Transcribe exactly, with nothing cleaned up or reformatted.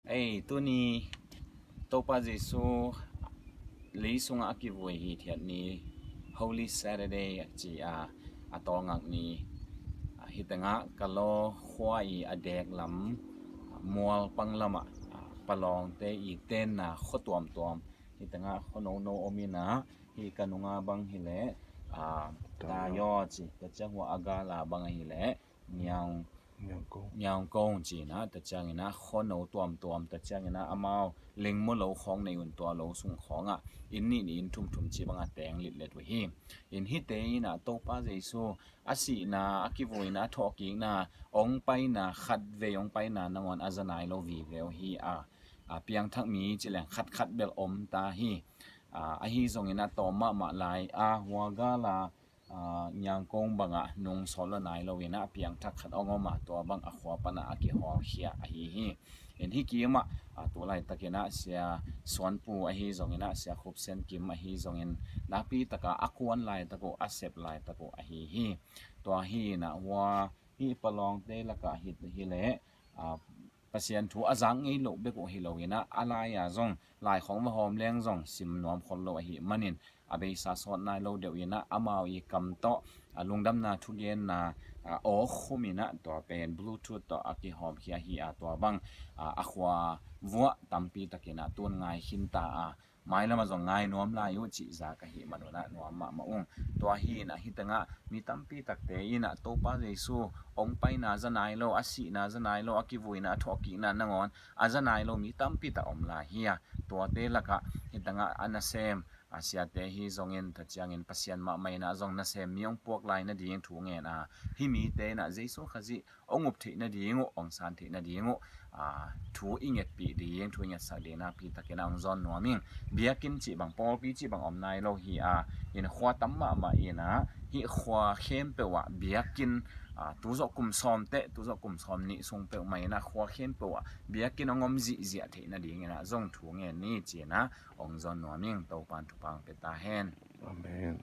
Ei, tuni Topa Jesu lei sungah a kivui hi thiat ni, Holy Saturday a ci a, a tawlngak ni, a, hih tengah Kalaw khua i a dek lam, a, mual pang lamah, a, palawngte i tenna khua tuamtuam, hih tengah khua nono om inah, hih ka nunga bang hileh, a, Tayaw ci, tua ciang hua a gala bang ahileh, Ngiaung Ngiaung Kong. Ngiaung Kong ci inah, tua ciang inah khua no tuamtuam, tua ciang inah amau lengmaw lo khawng nei un, tua lo sung khawngah inn nih nih inn thumthum ci bangah teng litlet uh hi. In hihte inah Topa Jesu a sihna, a kivuina, a thawhkikna, hong paina, khatvei hong paina nangawn a za nai lo vive uh hi a, a, piangthak mi ci leng khatkhat bel om ta hi. A, ahi zongin a tawm mahmah lai a, hua gala, a, Ngiaung Kong bangah nung sawt lo nai lo inah piangthak khat hong om a, tua bang a khua panah a kihawlkhia ahi hi. In hih kimah, a, tu laitakinah Sia Suanpu ahi zonginah Sia Khup Sian Kim ahi zongin nakpi taka a kuan laitak uh, a sep laitak uh ahi hi. Tua hi inah hua hih palawngte lakah hi, hileh, a, Pasian thu a zak ngei loh bek uh hi lo inah, a lai-a zong lai khawng va hawm leng zong sim nuam khol lo ahih manin, a beisa sawt nai lo deuh inah amau i kam tawh, a, lungdamna thugenna, a, aw khum inah tua pen Bluetooth tawh a kihawmkhia hi a, tua bang, a, a khua vuah tampi takinah tun ngai khin ta a, mailamah zong ngai nuam lai uh cih zak ahih manunah nuam mahmah ung. Tua hi inah hih tengah mi tampi takte inah Topa Jesu hong paina za nai lo, a sihna za nai lo, a kivuina, a thawhkikna nangawn a za nai lo mi tampi tak om lai hi a, tuate lakah hih tengah a nasem, a, siate hi zongin, tua ciangin Pasian mahmah inah zong nasem mi hong puak lai nading thu ngen a, hih mite inah Jesu Khazih hong up theih nading uh, hong san theih nading uh, a, thu i ngetpih ding, thu i ngetsak ding nakpi takin a hong zawn nuam ing. Biakinn cih bang, pawlpi cih bang om nai lo hi a, in khua tam mahmah inah hih khua khempeuh ah biakinn, a, tu zawh kum sawm teh, tu zawh kum sawm nih sung peuhmah inah khua khempeuh ah biakinn hong om zihziah theih nading inah zong thu ngen ni ci inah hong zawn nuam ing. Topan thupha hong pia ta hen. Amen.